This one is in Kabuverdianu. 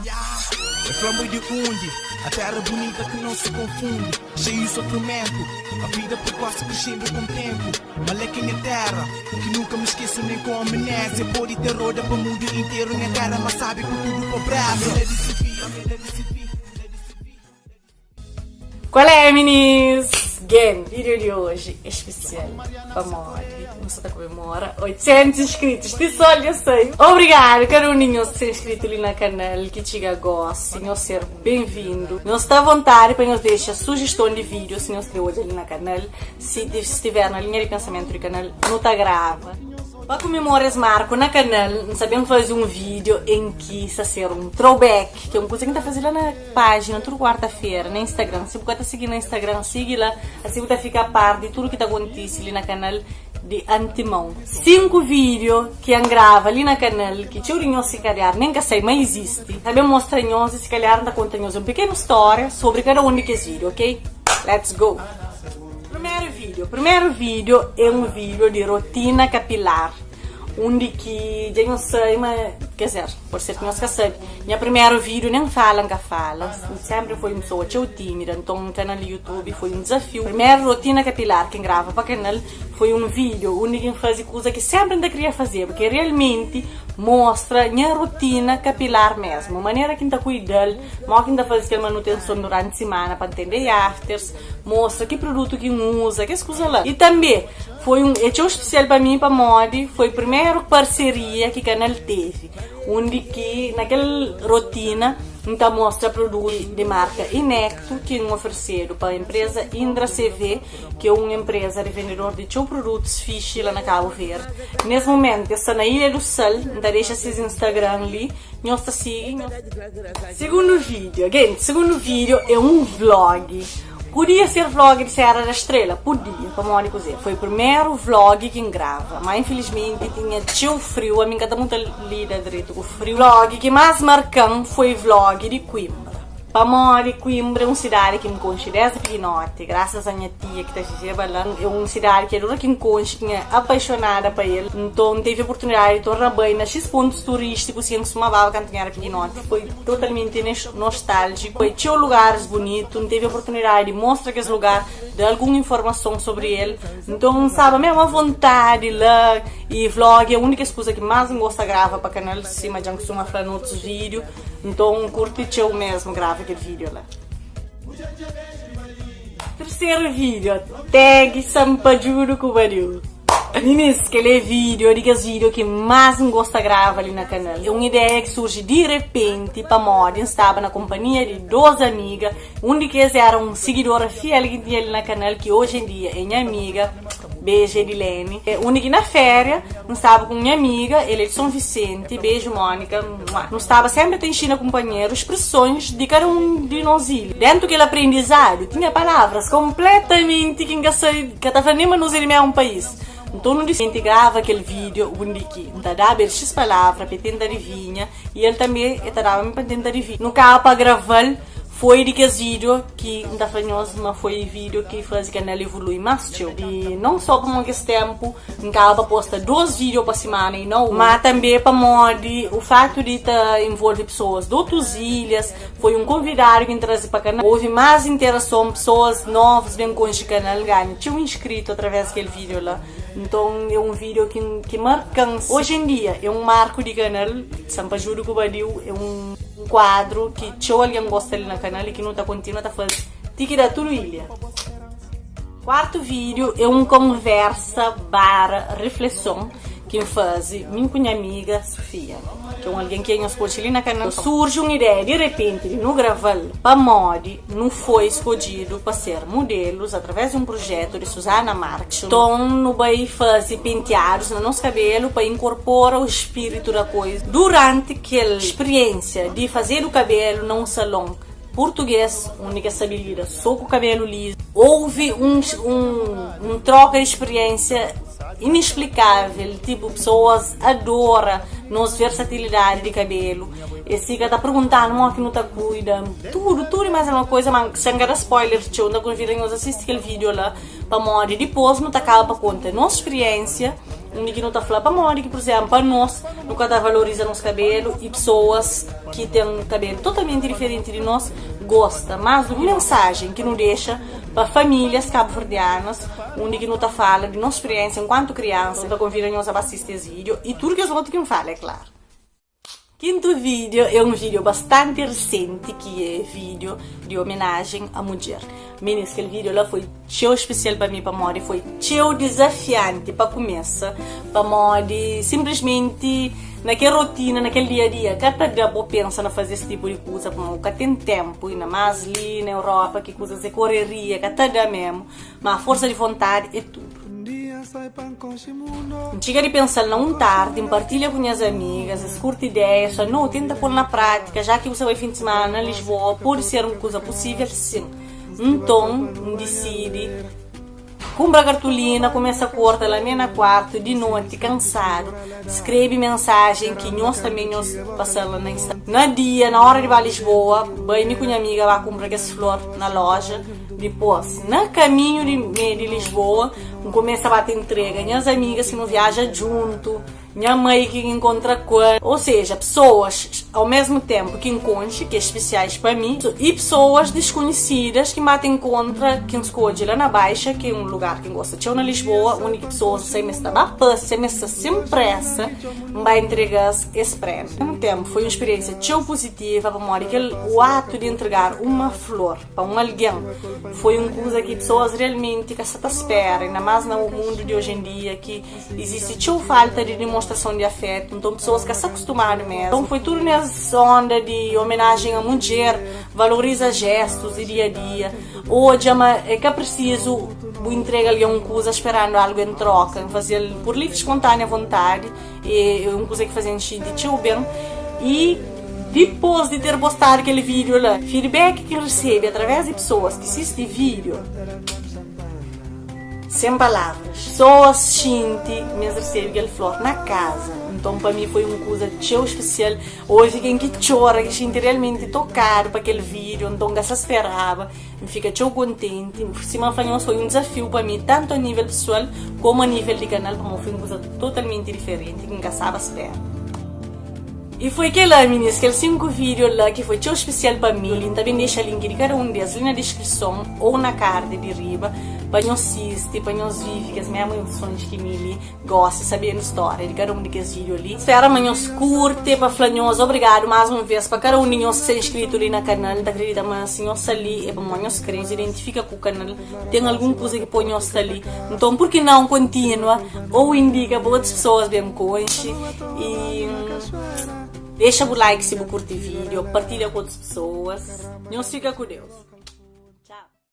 É flambo de undi, a terra bonita que não se confunde, cheio de sofrimento, a vida precoce crescendo com o tempo. Maleca minha terra, que nunca me esqueço nem com amnésia. Pode ter roda para o mundo inteiro, minha terra, mas sabe com tudo pobreza. Qual é, minis? Gen, vídeo de hoje é especial pamodi nu sta ta komemora 800 inscritos ti sol dja sai. Obrigado kada un di nhos ki sta inscrito li na kanal ki txiga gosi, nhos ser ben-vindu. Nhos sta avontadi pa nhos dexa sujeston di vídeo si nhos kre odja li na kanal. Si stiver na linha di pensamentu di kanal, nu ta grava. Pa kumemora es marku na kanal, N sta ben faze un vídeo en ki sta ser un throwback, ki é un kuza ki N ta faze la na pájina tudu kuarta-fera na Instagram. Si bu ka ta sigi na Instagram, sigi la, asi bu ta fika a par di tudu ki ta kontise li na kanal di antimon. 5 vídeo ki N grava li na kanal ki txeu di nhos si kalhar nen ka sai ma izisti. N ta ben mostra nhos i si kalhar N ta konta nhos un pikenu stória sobri kada un di kes vídeo, ok? Let's go! Primeru vídeo. Primeru vídeo é un vídeo di rotina kapilar undi ki dja nhos sabe ma, ker dizer, pode ser ki nhos ka sabe, nha primeru vídeo nen fala N ka fala, N senpri foi un pesoa txeu tímida, nton kanal di YouTube foi un dizafiu. Primeru rotina kapilar ki N grava pa kanal foi un vídeo undi ki N faze kuza ki senpri N ta kria fazeba, ki é realmenti mostra nha rotina kapilar mesmu, manera ki N ta kuida-l, Mo ki N ta faze kel manutenson duranti simana pa N ten day afters, mostra ki produtu ki N uza, kes kuza la. I tanbe foi un é txeu spesial pa mi pamodi foi primeru parseria ki kanal tevi, undi ki na kel rotina N ta mostra produtu di marka Inecto ki N ofersedu pa enpreza Indra CV, ki é un enpreza revendedor di txeu produtus fixi la na Kabu Verdi. Nes mumentu es sta na Ilha do Sal, N ta dexa ses Instagram li. Nhos ta sigi nhos. Segundo vídeo, gente, segundo vídeo é um vlog. Podia ser vlog de Serra da Estrela? Podia, pamodi kuzê? Foi primeru vlog ki N grava, má infelizmenti tinha txeu friu, ami N ka ta muta lida dretu ku friu. Vlog ki más marka-m foi vlog di Coimbra. Pamodi Coimbra é un sidadi ki N konxe desdi pikinoti, grasas a nha tia ki ta viveba la. É un sidadi ki adora ki N konxe, ki N é apaixonada pa el. Nton, N tevi oportunidadi di torna bai na xis pontus turístikus ki N kustuma baba kantu N éra pikinoti. Foi totalmenti nostáljiku. Bai txeu lugaris bunitu, N tevi oportunidadi di mostra kes lugar, da algun informason sobri el. Nton, N staba mésmu avontadi la. I vlog é un di kes kuza ki más N gosta grava pa kanal, sima dja N kustuma fla na otus vídiu. Nton N kurti txeu mesmu grava kel video la. Terceru video, tag Sampadjudu ku Badiu. Minis, kel é video di kes video ki más N gosta grava li na kanal. É un ideia ki surji di repenti pamodi N staba na konpanhia di dos amiga, un di kes era un sigidora fiel ki N tinha li na kanal ki oji en dia é nha amiga. Beju Edilene. Undi ki na féria N staba ku nha amiga, el é di Son Visenti, beju Mónika, muah. Nu staba sénpri ta inxina kunpanheru spresons di kada un di nos ilha. Déntu kel aprendizadu tinha palavras konpletamenti ki N ka sabe, ka ta fla nen ma nos é di mésmu país. Nton nu disidi grava kel vídiu undi ki N ta daba el xis palavra pa el tenta adivinha i el tanbê el ta daba mi pa N tenta adivinha. Nu kaba pa grava-l. Foi di kes video ki N ta fla nhos ma foi video ki faze kanal evolui mas txeu. I non so pamodi kes tempu N kaba pa posta 2 video pa simana i no 1, ma tanbe pamodi o fatu di ta envolve pesoas di otus ilhas, foi un konvidadu ki N traze pa kanal, houve mas interason, pesoas novus ben konxe kanal, ganha txeu inscrito atraves kel video la. Nton é un video ki marka-m. Oji en dia é un marku di kanal, Sanpajudu ku Badiu é un. Un kuadru ki txeu algen gosta li na kanal i ki nu ta kontinua ta faze ti ki da tudu ilha. Kuartu vídiu é un konversa bara rifleson ki N faze mi ku nha amiga Sufia, ki é un algen ki é nhos konxe li na kanal. Surji un ideia di repenti di nu grava-l pamodi nu foi skodjidu pa ser mudelus através di un prujetu di Suzana Marques. Nton nu bai faze pentiadus na nos kabelu pa inkorpora o spiritu da koiza. Duranti kel spiriensia di fazedu kabelu na un salon purtuges, undi kes sabe lida so ku kabelu lizu, ouvi un un troka di spiriensia inesplikavel, tipu pesoas adora nos versatilidadi di kabelu, es fika ta perguntanu modi ki nu ta kuida, tudu, tudu i mas alguma koiza, ma sen ka da spoiler txeu, N ta konvida nhos asisti kel video la, pamodi dipos nu ta kaba pa konta nos spiriensia. Undi ki nu ta fla pamodi ki, pur izénplu, pa nos nu ka ta valoriza nos kabelu i pesoas ki ten kabelu totalmenti diferenti di nos gosta. Más un mensajen ki nu dexa pa famílias kabuverdianas undi ki nu ta fala di nos spiriénsia enkuantu kriansa. Nu ta konvida nhos a ba sisti es vídeo i tudu kes otu ki N fala, é klaru. Kintu vídeo é un vídeo bastanti resenti ki é vídeo di omenajen a mudjer. Minis, kel vídeo la foi txeu spesial pa mi pamodi foi txeu dizafianti pa kumesa, pamodi sinplismenti na kel rotina, na kel dia a dia ka ta da bo pensa na faze es tipu di kuza pamodi bu ka ten tenpu, inda más li na Europa ki kuzas é koreria, ka ta da memu, ma forsa di vontadi é tudu. N txiga di pensa-l na un tardi, N partilha ku nhas amigas, es kurti ideia, es fla, No, tenta pô-l na prátika, já ki bu sta bai fin di simana na Lisboa, pode ser un kuza pusível? Sin. Nton, N disidi kunpra kartulina, kumesa korta la mé na kuartu, di noti, kansadu, skrebe mensajen ki nhos tanbê nhos pasa-l la na Instagram. Na dia, na óra di ba Lisboa, bai mi ku nha amiga ba kunpra kes flor na lója. Dipôs, na kaminhu di mê di Lisboa, N kumesa ba ta intrega nhas amigas ki nu viaja djuntu, nha mai ki N inkontra ku el, ô seja, pesoas au mesmu ténpu ki N konxe, ki é spesiais pa mi, i pesoas diskonhisidas ki N ba ta inkontra, ki N skodje la na Baixa, ki é un lugar ki N gosta txeu na Lisboa, undi ki pesoas ta sai ma es ta ba pasia, ma es sta sen présa, N ba intrega-s es prémiu. Au mesmu ténpu, foi un spiriénsia txeu puzitiva pamodi kel o atu di intregar uma flor. Pa un algen, foi un kuza ki pesoas realmenti ka sta ta spera, inda más na mundu di oji en dia ki izisti txeu falta di demonstrason di afetu, nton pesoas ka sta kustumadu mesmu. Nton foi tudu nes onda di omenajen a mudjer, valoriza jestus di dia a dia, odja ma é ka prisizu bu intrega algen un kuza sperandu algu en troka, N faze-l pur livri spontanea vontadi. É un kuza ki faze-m xinti txeu ben. I dipôs di ter postadu kel vídiu la, feedback ki N resebe através di pesoas ki sisti vídiu, sen palavras. Pesoas xinti ma es resebe kel flor na kaza. Nton, pa mi foi un kuza txeu spesial. Oji ken ki txora, ki xinti realmenti tokadu pa kel vídiu. Nton, N ka sta speraba. N fika txeu kontenti. Sima N fla nhos, foi un dizafiu pa mi, tantu a nível pesoal komu a nível di kanal, pamodi foi un kuza totalmenti diferenti ki N ka staba spera. I foi kel-la, minis, kel 5 vídiu la ki foi txeu spesial pa mi. N ta ben dexa link di kada un di es li na diskrison ô na card di riba pa nhos sisti, pa nhos vive kes mésmu emosons ki mi li. Gosi sabendu stória di kada un di kes vídeo li. Spera ma nhos kurte pa fla nhos obrigadu más un vez pa kada un di nhos ki sta inscrito li na kanal. N ta kridita ma si nhos sta li é pamodi nhos kre nhos identifika ku kanal, ten algun kuza ki poi nhos sta li. Nton pur ki nau kontinua ou indika pa otus pesoas ben konxe i dexa bu like si bu kurti vídeo, partilha ku otus pesoas. Nhos fika ku Deus.